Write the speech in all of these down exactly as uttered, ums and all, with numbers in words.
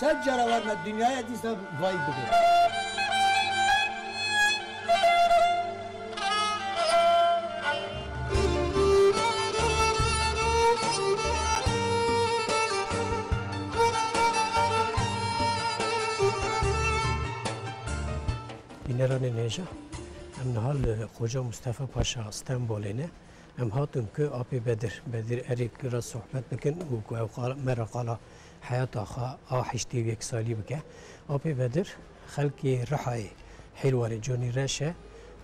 Sed cara wer me dinyaya dîsa vayî bibe. Bîneranên hêja, em niha li Xoca Mustafa Paşa Stenbolê ne. Em hatin ku Apê Bedir, Bedir Erêk re sohbet bikin û ku ew qala, me re qala heyata xwe a heştê û yek salî bike. Apê Bedir xelkê Rihayê, Hêlwanê Conî Reş e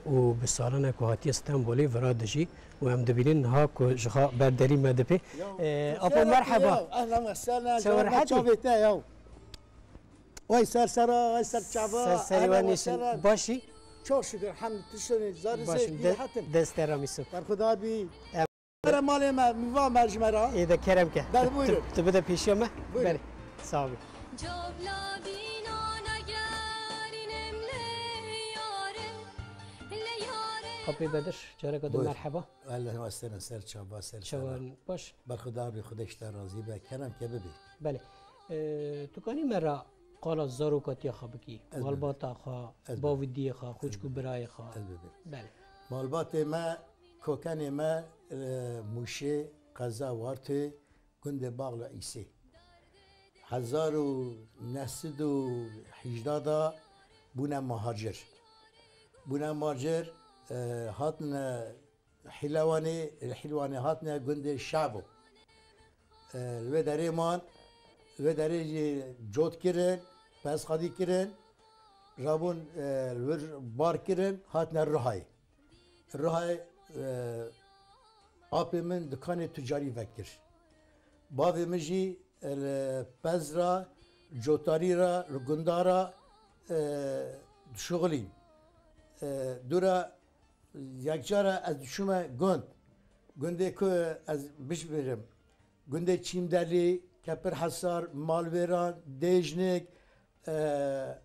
û bi salan e ku hatiye Stenbolê vira dijî û em dibînin niha ku ji xwe ber derî me dipê. Ee, Apo, merheba. Ehlen ve sehlen. Çawa, rehetî? Çavê te ya. Ay ser sera, ay ser çava, Ser serî we nîşin. Başî? Çok şükür, hamd, tiştê zarî Başim, se de-, hetim. Dest te ra mîsim. Berxudar bî. Em- Bere malê me, mi va mercmera. Ê de kerem ke. Ber, buyurun. Tu, tu bide pêşiya me? Buyurun. Belê. Sağ ol. Cavla bîna negerînim lê yarim, lê yarim. Apê Bedir, careka din merheba. Allah westene ser çava, ser çava. Çawan, baş? Berxudar bî, Xwedê ji te razî be. Kerem ke bibî. Belê. Ee, tu kanî me ra qala zarokatiya xwe bikî? Ez bibî. Malbata xwe, Ez bibî. Bav û diyê xwe, xwişk û birayê xwe. Ez bibî. Belê. Malbatê me, kokenê me, e, Mûşê, qeza Wartê, gundê Baxla Îsê. Hezar û neh sed û hejda da bûne muhacir. Bûne muhacir, e, hatine Hîlewanê, li Hîlwanê hatine gundê Şabo. E, li wê derê man, li wê derê jî cot kirin, pez xwedî kirin, rabûn, e, li wir bar kirin, hatine Rihayê. Rihayê, e, apê min dikanê tucarî vekir. Bavê min jî, e, li pez ra, cotarî ra, li gunda ra, e, dişuxulîn. E, dûra Yekcara ez diçûme gund. Gundê ku ez bijmirim. Gundê Çîmdelî, Kepir Hesar, Malvêran, Dêjnik, e,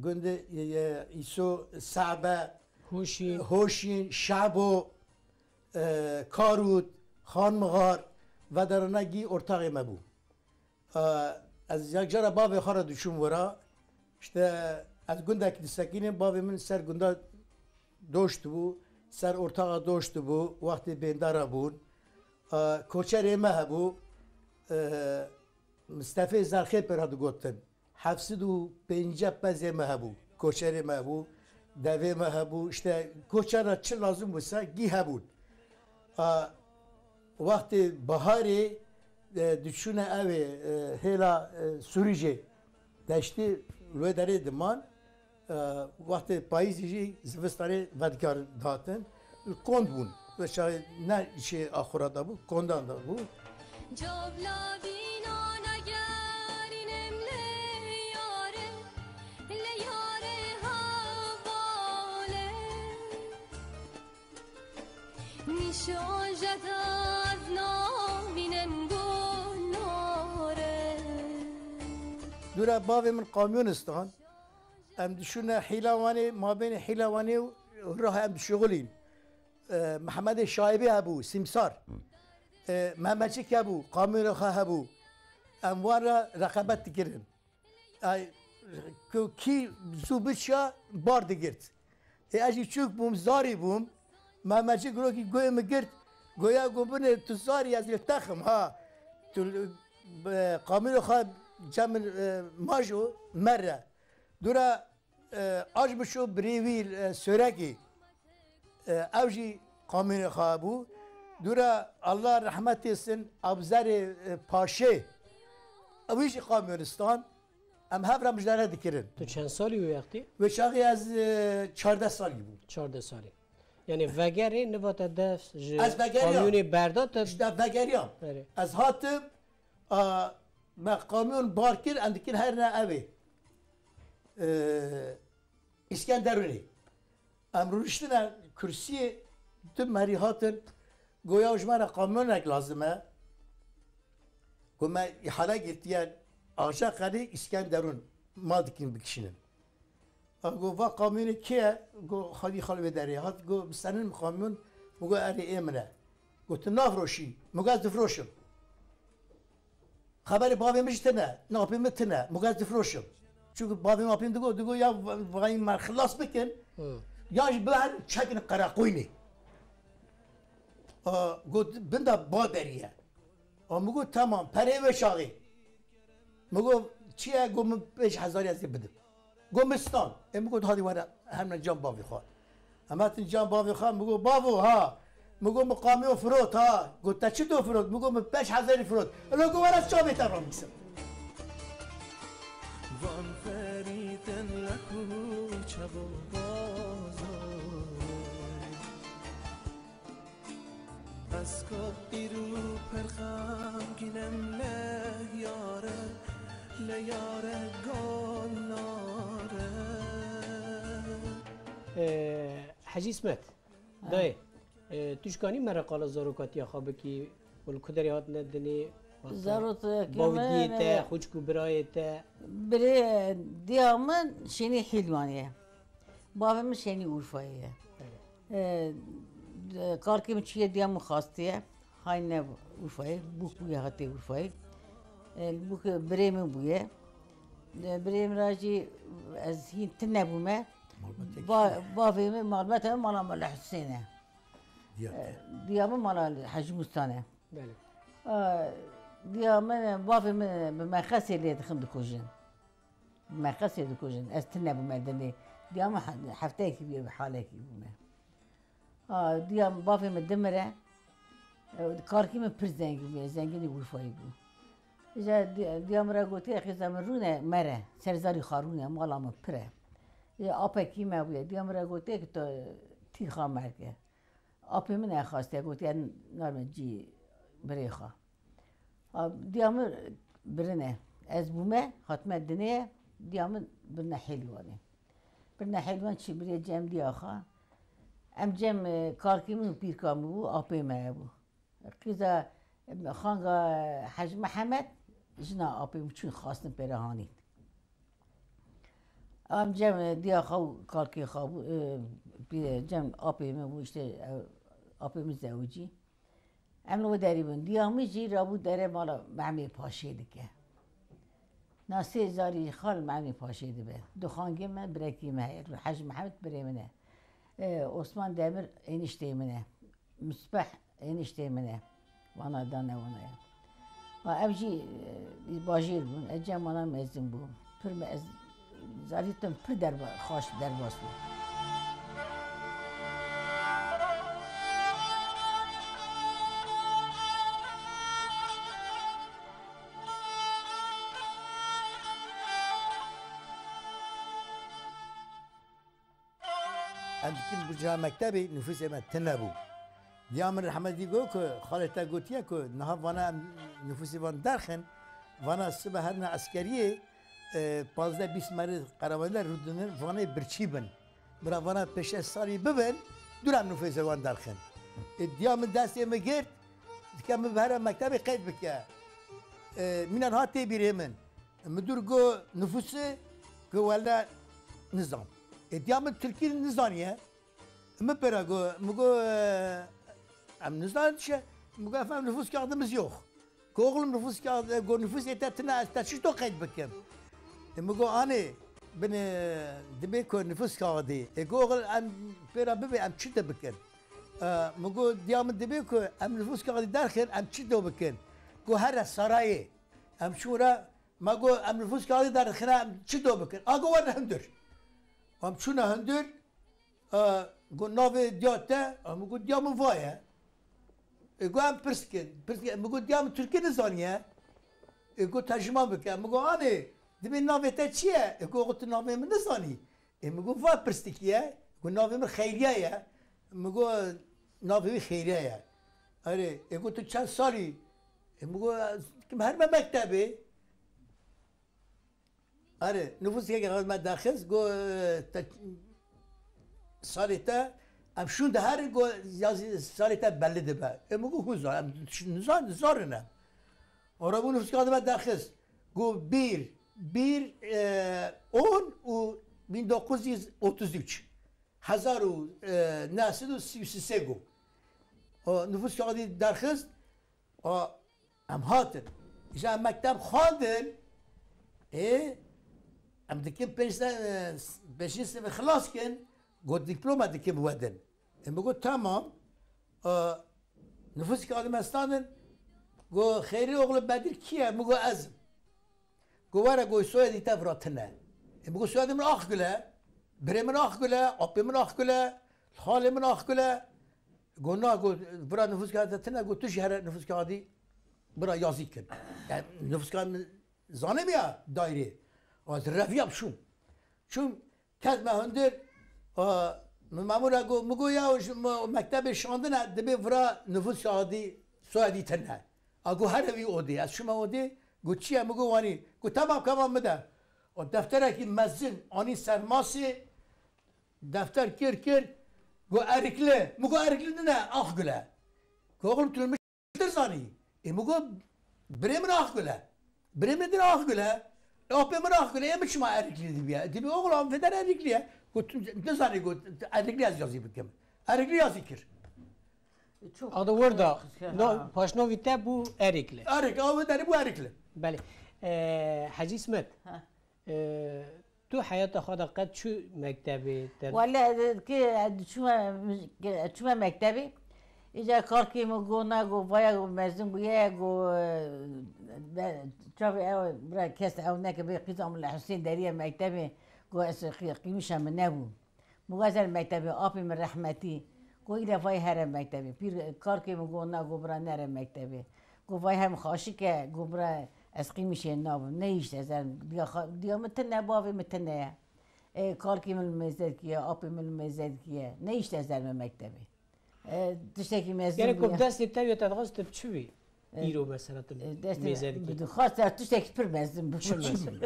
gundê, e, Îso, Sabe, Hoşîn. Hoşîn, Şabo, e, Karût, Xanmixar, vedarana gî ortaxê me bû. E, ez yek cara bavê xwe re diçûm wira. İşte ez gundekî disekînim, bavê min ser gunda doşt bû, ser ortaxa doşt bû, wextê bêndara bûn. E, koçerê me hebû, e, Mistefê Zerxê pê re digotin. Heft sed û pêncî pezê me hebû, koçerê me hebû, devê me hebû, işte koçera çi lazim bû se gî hebûn. A, wextê baharê, e, diçûne ew ê, e, hêla, e, Sûrîjê deştî li wê derê diman. E, wextê payîzê jî zivistanê vedikarin dihatin. Li kond bûn. Wê çaxê ne şê axura de bû, kondan de bû. Cavla bîna negerînim lê yarim, lê yarê hevalê. Nîşan jeda ez namînim gunare. Dûra bavê min kamyon stan. Em diçûne Hîlawanê, mabênê Hîlawanê û Rihayê em dişuxulîn. E, Mehemedê Şaibî hebû, Sîmsar. E, Mehmetçik hebû, kamyonê xwe hebû. Em wan re reqebet dikirin. Ay, ku kî zû biçiya, bar digirt. Ê, ez jî çûk bûm, zarî bûm. Mehmetçik rokî guhê min girt. Goya ku binê tu zarî, ez li texim, ha. Tu, e, kamyonê xwe cem, e, majo, merre. Dûra, e, aş biçû birê wî, e, Sorekî. E, ew jî kamînê xwe bû. Dûra Allah rehmetê sin Abzerê, e, Paşê. Ew jî kamyonistan. Em hev re mijare dikirin. Tu çend salî wê wextî? Wê çaxê ez, e, çardeh salî bûm. Çardeh salî. Yani vegerê niva te dest ji Ez vegeriyam. Kamyonê berda te. İşte vegeriyam. Erê. Ez hatim, a, me kamyon bar kir, em dikin herine evê. E, Îskenderunê. Em rûniştine kursiyê, du merî hatin, goya ji me re kamyonek lazim e. Got me îhale girtiye, aja qelê Îskenderun ma dikin bikişînin. A got va kamyonê kê ye? Got xalî xal wê derê hat. Got bi senin mi kamyon? Min got erê ê min e. Got tu nafroşî? Min got ez difroşim. Xeberê bavê min jî tine, napê min tine. Min got ez difiroşim. Çunku bavê min apê min digot, digot ya vayî me xilas bikin, ya jî biherin çekin qereqoynê. A, got bin de ba derî ye. A, min got tamam, pereyê weşaxê. Min got çi ye? Got min pênc hezarî ez ê bidim. Got min stan. Ê min got hadî were hemle can bavê xwe. Em hatin can bavê xwe, min got bavo ha. Min got min qamiyon firot ha. Got te çi do firot? Min got min pênc hezarî firot. Elo got were ez çavê te rabisim. Van ferîtin le kuçe û bazar. Ez ka pîr û perxemgîn em le yare, le yare gal nare. Ee, Hecî Îsmet, dayê, e, tu ji kanî me re qala zarokatiya xwe bikî û li ku derê hatine dinê? Zarokatiya Bavê me diyê te, ne- xwişk û birayê te? Birê diya min şênî Hîlwanê ye. Bavê min şênî Urfayê ye. Evet. E, d-, karkê min çûye diya min xastiye. Hayne Urfayê, bûk bûye hatê Urfayê. E, bûk birê min bûye. E, birê min ra jî ez hîn tune bûme. Malbatê Ba-, kî ye? Bavê min malbata min mala Mela Husên e. Diya te. E, diya min mala Hecî Musa ne. Belê. E, diya min, bavê min bi meqesê lê dixin dikujin. Meqesê dikujin. Ez tune bûme dinê. Diya min he-, hefteyekî bûye bi halekî bûme. Ha, diya min, bavê min dimire. E, karkî min pir zengîn bûye. Zengînî Urfayê bû. Îja di-, diya min re gotiye, xêza min rûne mere. Ser zarî xwe rûne, mala min pir e. Îja apekî me bûye. Diya min re gotiye ki to tîxa merke. Apê min e xastiye, gotiye narme cî birê xwe. A, diya min birine. Ez bûme, hatime dinê, diya min birine Hêlwanê. Birine Hêlwan çi birê cem diya xwe. Em cem, e, karkê min û pîrka min bû, apê me bû. Qîza, e, xanga Hec Mihemed, jina apê min çûn xastin pêre hanîn. Em cem, e, diya xwe û karkê xwe bû, e, pî-, cem apê min bû, işte, e, apê min zewicî. Em li wê derî bûn. Diya min jî rabû dere mala Memê Paşê dike. Na sê zarî xal Memê Paşê dibe. Du xangê me, birekî me heye. Hec Mihemed birê min e. E, Osman Demir eniştê min e. Misbeh eniştê min e. Vana dane vana ya. Ha, ev jî, e, bajêr bûn. Ez cem wana mezin bû. Pir me-, ez zarî tim pir derba-, xweş derbas bû. Em dikin bi cihê mektebê nifûsê me tune bû. Diya min rehmetî got ku xalê te gotiye ku niha vana em nifûsê van derxin, vana sibe herine eskeriyê, e, pazdeh bîst merê qerewanî rûdinin vanê birçî bin. Bira vana pêşe salî bibin, dûr em nifûsê van derxin. E, diya min destê min girt, dike min bi here mektebê qeyd bike. E, mîna niha tê bîrê min. Min dûr got nifûsê, got wele nizam. Ê diya min tirkî nizaniye. Min pêra got, min got, e, em nizanin çi ye? Min got efendim nifûs kağıdımız yok. Got oğlum nifûs kağıdı, got nifûsê te tune ez te çito qeyd bikim? Ê min got anê, binê dibê ku nifûs kağıdî. Ê got oğlum em pêra bibê em çi de bikin? E, min got diya min dibê ku em nifûs kağıdî derxin em çi de bikin? Got here sarayê. Em çûn re, me got, em nifûs kağıdî derxine, em çi do bikin? A got, were hundir. Em çûne hundir, e, got, navê diya te? Em got, diya min va ye. E, got, em pirs dikin, pirs dikin. Em got, diya min tirkî nizaniye. E, got, tercüman bike. Em got, anê, dibê navê te çi ye? E, got, tu navê min nizanî. Ê, min got, va pirstikî ye. Got, navê min Xeyriye ye. Min got, navê wî Xeyriye ye. Erê, ê, got, tu çend salî? Ê, min got, ez dikim herime mektebê. Erê, nifûsê me derxist, got, te, salê te, em şûn diherin, got, ya salê te belli dibe. Ê, min got, hûn zan, em zan, zarin em. Ora bû nifûsê me derxist. Got, bir, bir, e, on û bin dokuz yüz otuz üç. Hezar û, e, neh sed û sî û sê got. O nifûs kağıdî derxist, o em hatin. Îja em mekteb xwendin, ê, em dikin pênc se-, e, pêncî sivê xilas kin, got diploma dikin bi we din. Ê, min got, "Tamam." E, nifûsî kağıdî me standin, got, "Xeyrî oğlu Bedir kî ye?" Min got, "Ez im." Got, "Were," got, "soyadî te vira tune." Ê, min got, "Soyadê min Akgul e, birê min Akgul e, apê min Akgul e, xalê min Akgul e." Got, "Na," got, "vira nifûs kağıdî te tune." Got, "Tu jî here nifûs kağıdî bira yazî kin." Yani nifûs kağıdî min zanê ya dairê. Ez reviyam şûm. Çûm, ketme hundir, a, min memûra got, min got, "Ya, ji me-, mektebê şandine, dibê vira nifûs kağıdî soyadî tune." A got, "Here wî odê." Ez çûme odê, got, "Çi ye?" Min got, "Wanî." Got, "Temam, keva min de." O defterekî mezin anî ser masê, defter kir kir, got, "Erikli." Min got, "Erikli nine, Akgul e." Got, "Oğlum, tu min dizanî?" Ê, min got, "Birê min Akgul e. Birê min din Akgul e. Apê min Akgul e. Ê, min çima Erikli dibiye?" Dibê, "Oğlum, vêder Erikli ye." Got, "Tu dizanî?" Got, "Erikli ez yazî bikim." Erikli yazî kir. Çok Adı orada. Ha. No, paşnovî te bû Erikli. Erik, awe derî bû Erikli. Belê. Ee, Hacı İsmet. Ha. Ee, tu heyata xwe de qet çû mektebê? Te Wele, ki, çûme, çûme mektebê. Îca kalkê min got, na, got, vaya, got, mezin bûye, got, be-, çavê ew, bira kes ew neke bê qîza min li Husên derî ye mektebê, got, ez qî-, qîmişa min nebû. Min got, "Ez herim mektebê, apê min rehmetî." Got, "Île vay here mektebê." Pîr kalkê min got, "Na," got, "bira nere mektebê." Got, "Vay hem xaşik e," got, "bira ez qîmişê nabim. Ne îşte ez herim. Diya xa-, diya min tine, bavê min tine ye. E, kalkê min li mêze dikiye, apê min li mêze dikiye. Ne îşte ez herim mektebê." E, tiştekî mezin Yani bûye. ku destê te wê te dixwest tu biçûbî? E, Îro mesela tu e, destê mêze dikî. Bidixwast ya tiştekî pir mezin bû. Çi mezin?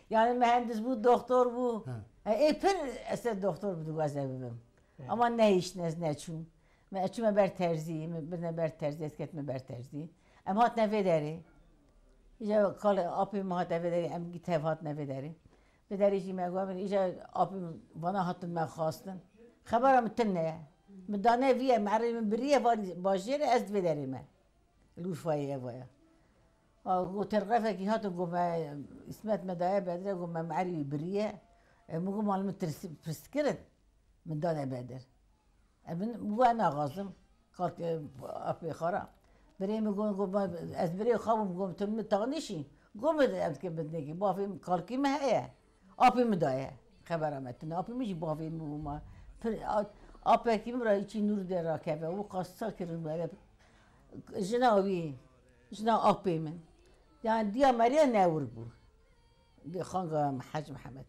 Yani mühendis bû, doktor bû. Ha. E, ê pir ez ê doktor bidixwaze bibim. Evet. Ama ne iş, ne, ne çûm. Me çûme ber terzî, me birine ber terzî, ez ketime ber terzî. Em hatine vê derê. Îca kal apê me hate vê derê, em gî tev hatine vê derê. Vê derê jî me got, îca apê vana hatin me xwastin. Xebera min tune ye. Min dane vî ye, merê min biriye, vanî bajêr e, ez di vê derê me. Li Urfayê ye vaya. A, got, telgrafekî hat û got me, Îsmet me daye Bedre, got me merî wî biriye. E, min got, mal min tirs-, pirs kirin. Min dane Bedir. E, min, got, ez naxwazim. Kalk, e, apê xwe ra. Birê min got, got, ez birê xwe bûm, got, tu min tanîşî. Got, min ev dike bidinekî. Bavê min, kalkî min heye. Apê min daye. Xebera me tune. Apê min jî bavê min bû ma. Pir, a-, apekî min ra içî nûr de rakeve. Û qasa kirin were. Jina wî, jina apê min. Yani diya meriya newir bû. Di xanga Hec Mihemed.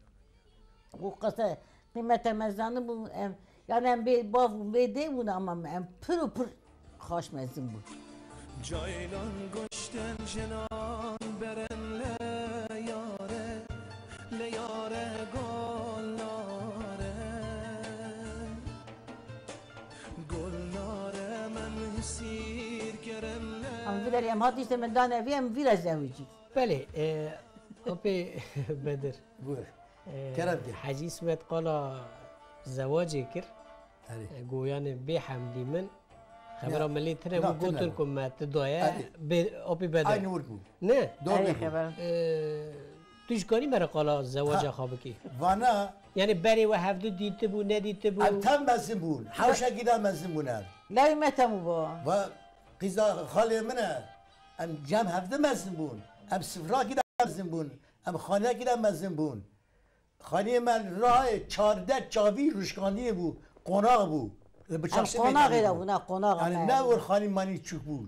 Û qese qîmete me zanibû, em, yani em bê bav û bê dê bûn ama em pir û pir xaş mezin bûn. Caylan goşten jinan beren le yare, le yare gol nare. Gol nare men hisîr keren le. Em vî derê em hat işte min dane vî em vîra zewicî. Belê, e, apê Bedir. Buyur. E, Kerem ki. Hecî Smet qala zewacê kir. Erê. E, goyanê bê hemdî min. Xebera Ya, milî tine na, û gotin tine. Ku me ti daye Erê. Bê apê Bedir. Aynı vur bu. Ne? Doğru Erê bu. Xeber. E, tu ji kanî me re qala zewaca Ha. Xwe bikî. Vana. Yani berê we hevdu dîtibû, nedîtibû. Em tam mezin bûn. Hewşekî de mezin bûn em. Lewî me temû bo. Va qîza xalê min e. Em cem hevdi mezin bûn. Em sifrakî de mezin bûn. Em xaniyekî de mezin bûn. Xaniyê me rayê çardeh çavî ruşkandinê bû. Qonax bû. Li Em Biçaxşê qonaxê de bû. Bûna, qonaxa Yani me. Ne wir xanî manî çûk bû.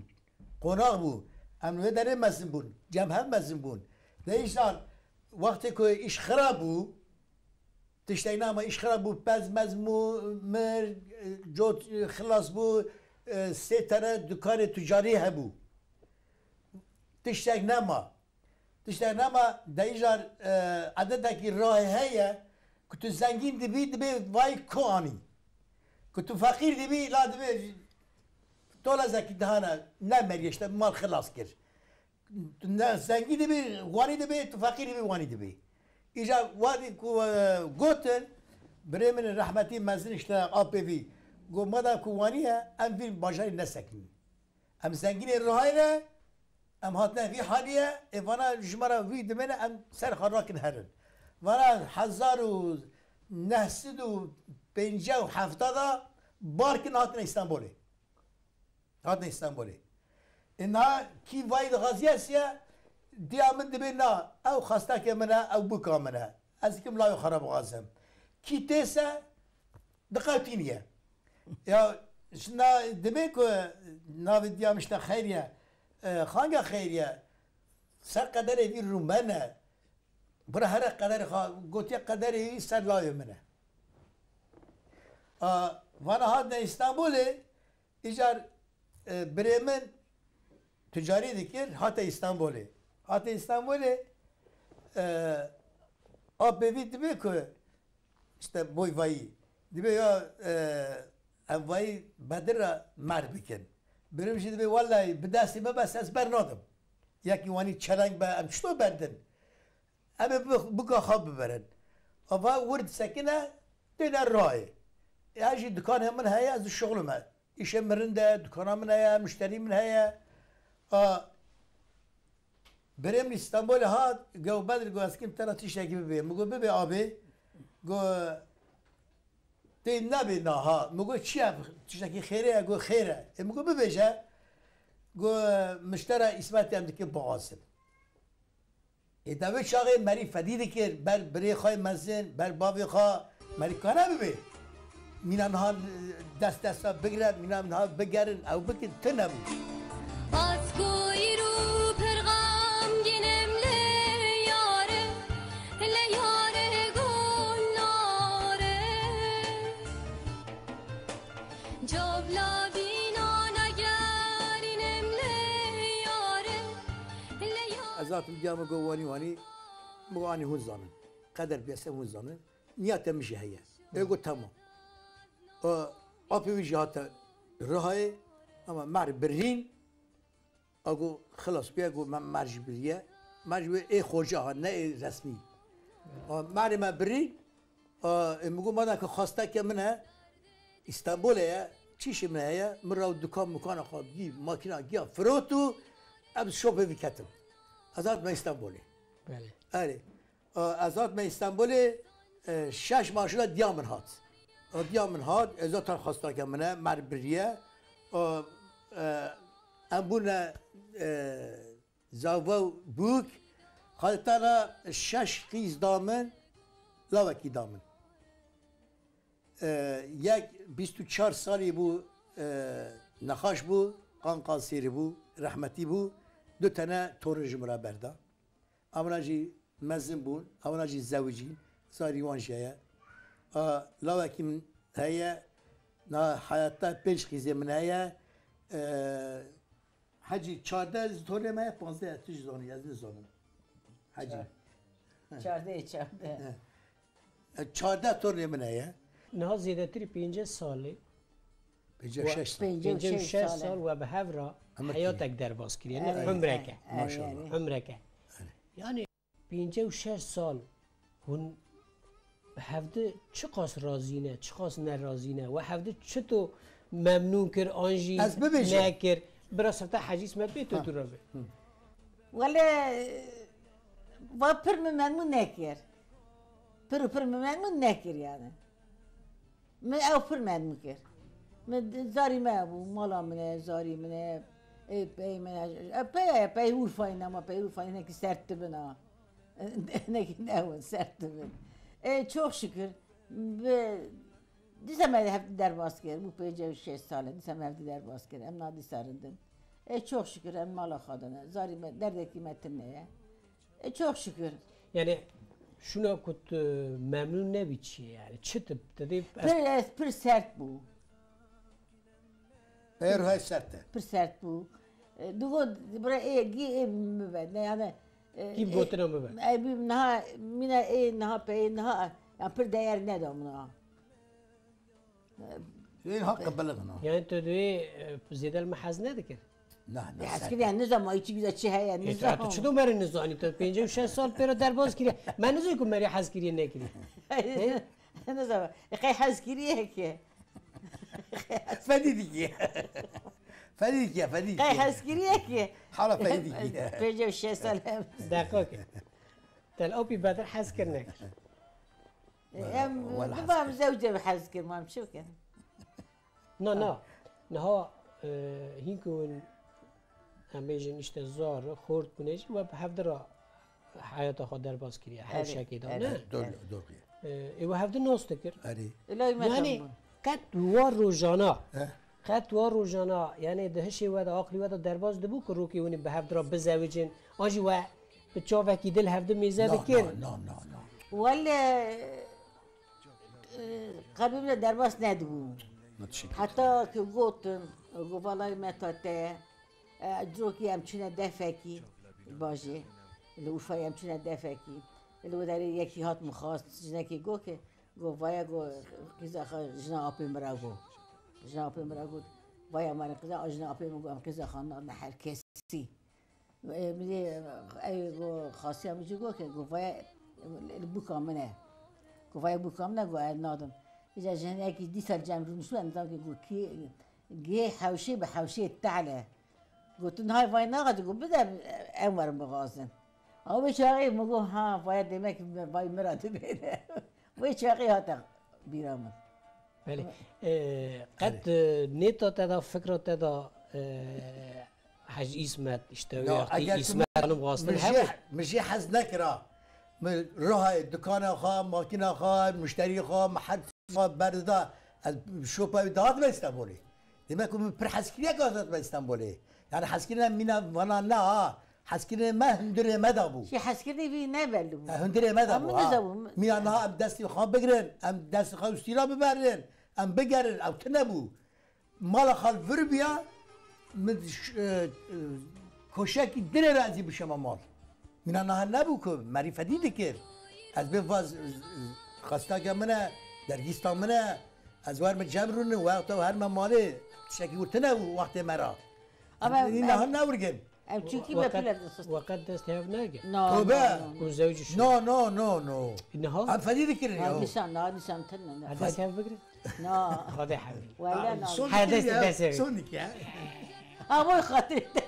Qonax bû. Em wê derê mezin bûn. Cem hev mezin bûn. Lê îşan wextê ku îş xira bû, tiştek nema, îş xira bû, pez mez bû, mir, cot, xilas bû, e, sê tene dukanê tucarî hebû. Tiştek nema. Tiştek nema, de îcar, e, edetekî rahê heye, ku tu zengîn dibî, dibê vay ku anî. Ku tu feqîr dibî, la dibê tolezekî dihane, ne meriyê işte, mal xilas kir. Tu ne zengî dibî, wanî dibî, tu feqîr dibî, wanî dibî. Îca wanî ku, e, gotin, birê min rehmetî mezin işte apê vî. Got, mada ku wanî ye, em vî bajarî nesekinî. Em zengînê rihayne, Em hatine vî halî ye, ê vana ji me re vî dimê ne, em ser xwe rakin herin. Vana hezar û neh sed û pêncî û heft de bar kin hatine Îstanbulê. Hatine Îstanbulê. Ê niha kî vayî dixwaziye siye, diya min dibê na, ew xasteke min e, ew bûka min e. Ez dikim lawê xwe re bixwazim. Kî tê se, diqewtîniye. Ya, şina dibê ku navê diya min işte Xeyriye, e, xange Xeyriye, ser qederê vî rûmen e. Bira here qederê xwe, gotiye qederê wî ser lawê min e. A, vana hatine Îstanbulê, îcar, e, birê min ticarî dikir, hate Îstanbulê. Hate Îstanbulê, e, apê vî dibê ku işte boy vayî. Dibê ya, e, em vayî Bedir re merh bikin. Birê min jî dibê wellahî bi destê me bes ez bernadim. Yekî wanî çeleng be em çito berdin. Em ê bi-, bika xwe biberin. Ava wir disekine, têne rayê. Ê, ez jî dukanê min heye, ez dişuxlim e. Îşê min rind e, dukana min heye, muşterî min heye. A, birê min Îstanbulê hat, go Bedir, go ez kim te re tiştekî bibê. Min go bibê abê. Go tê nebê naha. Min go çi ye? Tiştekî xêrê ye? Go xêr e. Ê, min go bibêje. Go min ji te re îsmetê em dikin bixwazin. Ê de wê çaxê merî fedî dikir, ber birê xwe mezin, ber bavê xwe merî kane bibê. Mîna niha dest desta bigire, mîna niha bigerin, ew bikin, tune bû. Ez koyîr û pir xemgîn im lê yare, lê yare gon nare. Cavla dîna negerînim lê yare, lê yare. Ez hatim diya min got wanî wanî, min got anî hûn zanin. Qeder biyese hûn zanin. Niyete min jî heye. Ê got tamam. E, apê wî jî hate Rihayê, ama mer birîn, A got, xilas bûye, got, me merc biriye. Merc bûye ê xoca ha, ne ê resmî. A, merê me birî, a, ê, min got, madem ki xasteke min e, Îstanbulê ye, çîşê min heye, min ra dukan mukana xwe gî, makîna giya firot û em şopê vî ketim. Ez hatime Îstanbulê. Belê. Erê. E, ez hatime Îstanbulê, e, şeş maşîna diya min hat. E, diya min hat, e, zaten xastake min e, mer biriye. E, e, em bûne, e, zava û bûk. Xaltana şeş qîz da min, lawekî da min. E, yek bîst û çar salî bû, e, nexaş bû, qan kansêrî bû, rehmetî bû. Du tene torî ji min re berda. Ewna jî mezin bûn, ewna jî zewicîn, zarî wan jî heye. A, lawekî min heye, na heyata pênc qîzê min heye. E, Hecî, çardeh tornê me heye, panzdeh tu jî zanî, ez nizanim. Hecî. Çar-, çardeh, çardeh. He. E, çardeh tornê min heye. Niha zêdetirî pêncî salê. Pêncî û şeş sal. Pêncî û şeş sal we bi hev re heyatek derbas kiriye, ne umreke. Maşallah. Umreke. Yani pêncî û şeş sal hûn bi hevdi çiqas razî ne, çiqas nerazî ne, we hevdi çito memnûn kir an jî nekir? Bira sifte Hecî Îsmet bê, tu tu re be. Wele, va pir min memnûn nekir. Pir û pir min memnûn nekir yani. Min ew pir memnûn kir. Min zarî me bû, mala min e, zarî min e, ê pey min e, e, pey e, pey Urfayê ne, ama pey Urfayê ne ki sert dibin ha. Ne ki ne win, sert dibin. E, çok şükür. Bi, dîsa me hevdi derbas kir, bû pêncî û şeş sal e, dîsa me hevdi derbas kir. Em na dîsa rindin. E, çok şükür, em mala xwe de ne. Zarî me, derdekî me tune ye. E, çok şükür. Yani şuna ku tu memnûn nebî çi ye yani? Çi tu, tu dê... Pir, ez pir sert bû. Pir hay sert e. Pir sert bû. E, digot, bira ê, gî ê min bibe. Ne yani, e, gî gotina min bibe. E, bî niha, mîna ê niha, peyê niha, ya pir değer neda min ha. Ê niha qebilixin ha. Yani tu dê, e, zêde li me hez nedikir? Na, na, hez kiriye, nizam, ay çi güzel çi heye, nizam. E, tu çi do merî nizanî, tu pêncî û şeş sal pêro derbas kiriye. Me nizî ku merî hez kiriye nekiriye. Nizam. E, qey hez kiriye ki. Fedî dikiye. Fedî dikiye, fedî Qey dikiye. Hezkiriyek e. Hala fedî dikiye. Pêncî û şeş sal em. Deqakê. Tel Opî Bedir hez kir nekir. Em Wala bibam zewce bi hez kir, mam çi bikin? Na na. Niha e, hîn ku hûn em bêjin işte zar, xort bûne jî we bi hevdi re heyata xwe derbas kiriye. Her Evet, şekê de evet. ne? Doğru, doğru. E, ê we hevdi nas dikir. Erê. Îlayî me Yani tam bû. qet war rojana, Eh. qet war rojana, yani di hişê we de, aqlî we de derbas dibû ku rokê hûn ê bi hevdi re bizewicin, an jî we bi çavekî dil hevdi mêze No, dikir. no, no, no, no. Wele e, qelbê min de derbas nedibû. No, teşekkür. Heta ku gotin, got valayî me ta te, e, cirokî em çûne defekî, bajê, li Urfayê em çûne defekî. Li wê derê yekî hat min xwest, jinekê got ke, got vaya got, qîza xwe jina apê min re got. Jina apê min re got, vaya me re qîza, a jina apê min got, em qîza xwe nadin her kesî. E, min ê, ew got, xasiya min jî got ke, got vaya li bûka min e. Got vaya bûka min e, got ez nadim. Îca jinekî dîsa cem rûniştibû, em zanî got kê, gê hewşê bi hewşê tehle. Got tu niha vay naxwazî, got bide em werin bixwazin. Ew wê çaxê min got ha vaya demek vay min re dibêne. Wê çaxê hate bîra min. Belê. E, qet e, nêta te de, fikra te de e, Hec Îsmet, işte Ya, wextî eger tu Îsmet Hanım xwastin Min hebû. jê, min jê hez nekira. Min rohayê dukana xwe, makîna xwe, muşterî xwe, min her xwe berdida. Ez şopa wî dihatime Stenbolê. Demek ku min pir hezkiriyek hatime Stenbolê. Yani hezkirine mîna vana ne ha. Hezkirine me hundirê me da bû. Şî hezkirdê vî ne belli bû. E, hundirê me da Em bû min ha. nizabû. Mîna niha em destê xwe bigirin, em destê xwe û stîra biberin, em bigerin, ew tune bû. Mala xwe vir biya, min ş- e, e, koşekî dirê re ez ê bişema mal. Mîna niha nebû ku merî fedî dikir. Ez bê vaz, e, e, xestake min e, dergîsta min e, ez wer min cem rûnin, wexta her me malê, tiştekî wir tune bû wextê me ra. Ama Ez niha newirgin. Em çunkî me pîle dixist. Weqet dest hev neke. No, Tobe. no, no. Ku zewcî şu. No, no, no, no. Niha? Em fedî dikirin Ha, ya. nîşan, ha, nîşan tine ne. Ha dest hev bigre. No. Xwedê hevî. Wele no. Son Her dikir dest ya, dest hev. son dikir. Ha, boy xatirê te.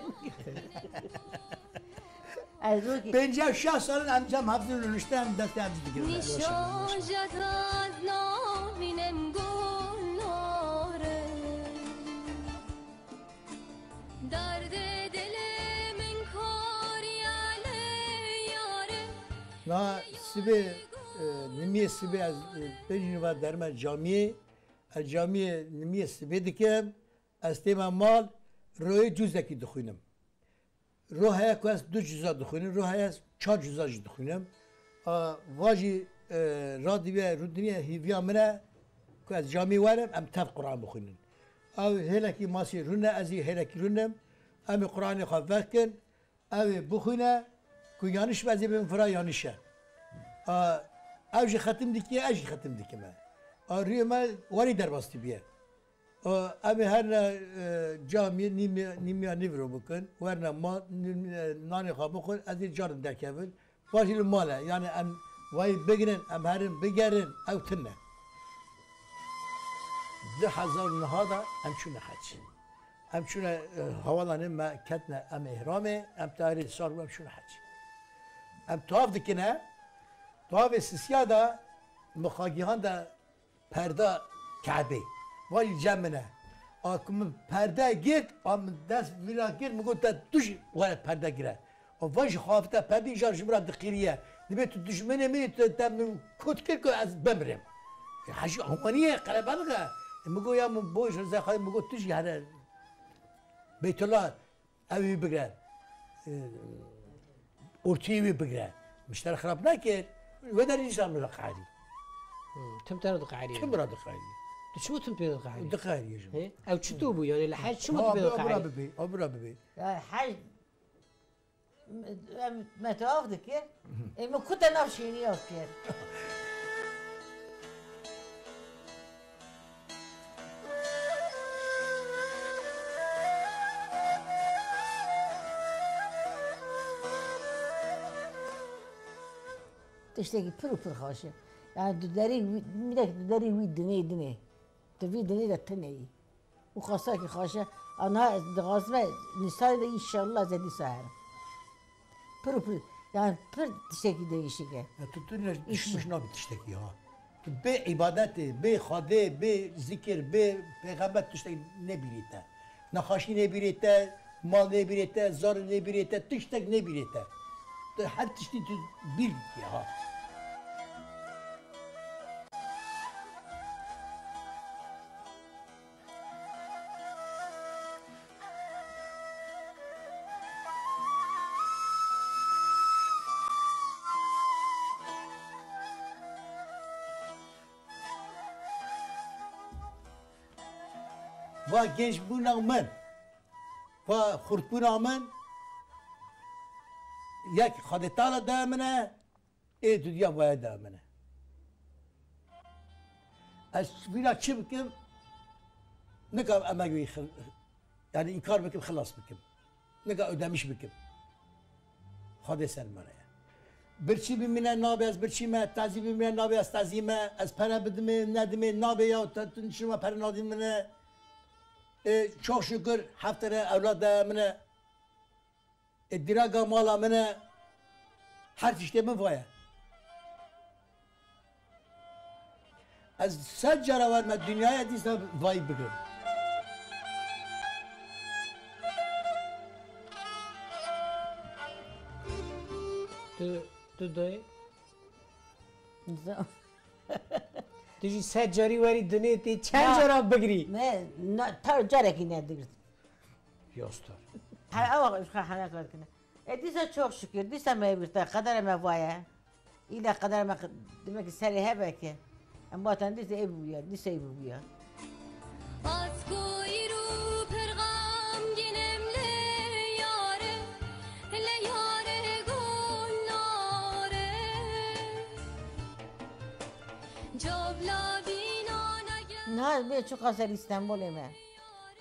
Ez wekî. Pêncî û şeş salin em cem hevdî rûniştin, em destê hevdî digirin. Nîşan jed ez navînim gulnare. Derdê dilê min kariye li yare. Na sibê, e, nimiyê sibê ez, e, pêncî nîva derme camiyê. Ez camiyê nimiyê sibê dikim. Ez tême mal, royê cuzekî dixwînim. Ro heye ku ez du cuza dixwînim, ro heye ez çar cuza jî dixwînim. A, va jî, e, radîviya rûdiniye hîviya min e ku ez camî werim, em tev Quran bixwînin. Ew hêlekî masî rûne, ez jî hêlekî rûnim. Em ê Quranê xwe vekin, ew ê bixwîne, ku yanîş be ez ê bim vira yanîş e. A, ew jî xetim dikiye, ez jî xetim dikime. A, rûyê me warî derbas dibiye. O, em ê her ne, e, camiyê nîmiya, nîmiya nîvro bikin, werne ma, nîm-, e, nanê xwe bixwin, ez ê carin derkevin. Paşî li mal e, yani em vayî bigrin, em herin bigerin, ew tune. Di hezar û neh de em çûne hec. Em çûne, e, hevalanê me ketine em îhramê, em tarî sar bû em çûne hec. Em tawaf dikine, tawafê sisiya de mixagîhan de perda Kebê. Vajî cem min e. A ku min perde girt, a min dest vîra kir, min got te tu jî were perde gire. A vajî xafite perdî jar ji min re diqîriye. Dibê tu dijminê min î, tu te min kot kir ku ez bimrim. E, hejî awanî ye, qerebelix e. E, min got ya min boş rêza xwe, min got tu jî here. Beytullah, Ew wî bigre. E, ortiyê wî bigre. Min ji te re xirab nekir. Wê derê dîsa min re qeherî. Hmm, tim te re diqeherî. Tim re diqeherî. Tu çima tim pê diqeherî? Diqeherî ji min. He? Ew çi to bû? Yani li her çima Ma tu pê bira, bira diqeherî? Bibê. A bira bibê. Ya hej, em, me tawaf dikir. Ê, me kuta nav şêniya kir. Tiştekî pir û pir xweş e. Yani tu derî wî, mînek tu derî wî dinê dinê. Tu vî dinê de tune yî. Û xwestakî xweş e. Ana ez dixwazime nîsarê de înşallah ez ê dîsa herim. Pir û pir, yani pir tiştekî değişik e. Ya tu, tu ne düşmüş nabi tiştekî ha. Tu bê îbadetê, bê Xwedê, bê zikir, bê pêxember tiştek nebîrê te. Nexaşî nebîrê te, mal nebîrê te, zar nebîrê te, tiştek nebîrê te. Tu her tiştî tu bîr dikî ha. Va gençbûna min, va xurtbûna min, yek Xwedê Teala daye min e, ê dinya vaye daye min e. Ez vîna çi bikim, nika emek wî xil-, yani înkar bikim, xilas bikim. Nika ödemiş bikim. Xwedê ser min re ye. Birçî bimîne nabe ez birçî me, tazî bimîne nabe ez tazî me, ez pere bidimê, nedimê, nabe ya te, tu şima pere nadî min e. E, çok şükür, heft tane ewlad de min e. E, diraga mala min e. Her tiştê min vaye. Ez sed cara werme dinyaya dîsa vay bigirim. Tu, tu dayê? Nizam. Tu jî sed carî werî dinê tê çend Na. cara bigirî? Ne, na, tar carekî nedigirt. Yostor. Her awa ji xwe hene kar kine. E, dîsa çok şükür, dîsa me girte, qedere me vaye. Île qedere me q-, demek ki serê hebe ki. Em batan dîsa ê bûye, dîsa ê bûye. Asko îro pergam gînim lê yare, lê yare gon nare. Cobla bîna nege- Niha bê çiqa ser Îstanbulê me.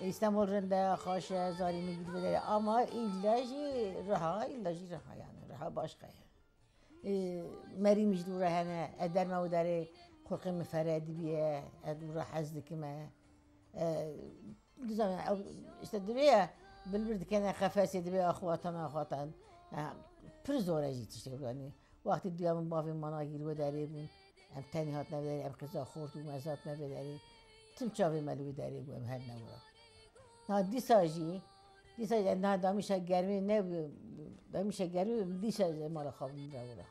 Îstanbul rind e, xweş e, zarî min gît vedere. Ama îlla jî riha, îlla jî riha yani. Riha başqa ye. E, merî min jî dû re hene, e, derma û derê xurqê min fere dibiye, e, dû re hez dikime. E, dizanî, ew, işte, divê ye, bilbir dikene qefesê, divê axwatan, axwatan. E, pir zor e jî tiştê yani. Wextî diya min bavê mana gîr wê derê bûn. Em tenê hatine vê derê, em qîza xort û mez hatine vê derê. Tim çavê me li wê derê bû, em her newira. Na dîsa jî, dîsa jî, na damîşa germê nebû, damîşa germê dîsa jî mala xwe bû min re wira.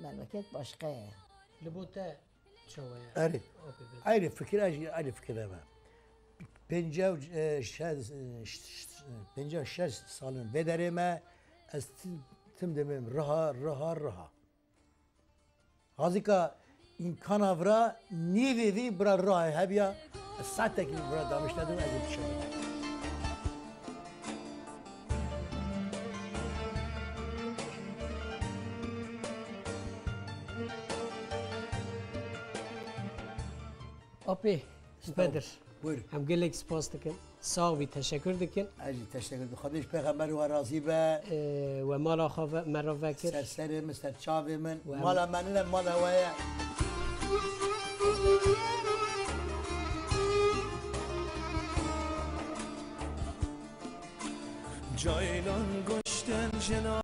Memleket başqa ye. Li bo te çawa ye? Erê. Apê be. Eynî fikir, ez jî eynî fikir me. Pêncî û, e, şeş, e, ş-, ş-, pêncî û şeş salin vê derê me, ez tim, tim demêm riha, riha, riha. Hazika îmkana vira nîvê vî bira riha hebiya, ez saetekî vira damîşte dû ez ê bişerim. Apê, Bedir. Buyur. Em gelek spas dikin. Sağ ol, bir teşekkür dikin. Ez jî teşekkür dikim. Xwedê ji pêxemberê we razî be. Ee, we mala xwe ve, me re vekir. Ser serê min, ser çavê min. We Mala me nine, mala we ye. Ceylan goşten jena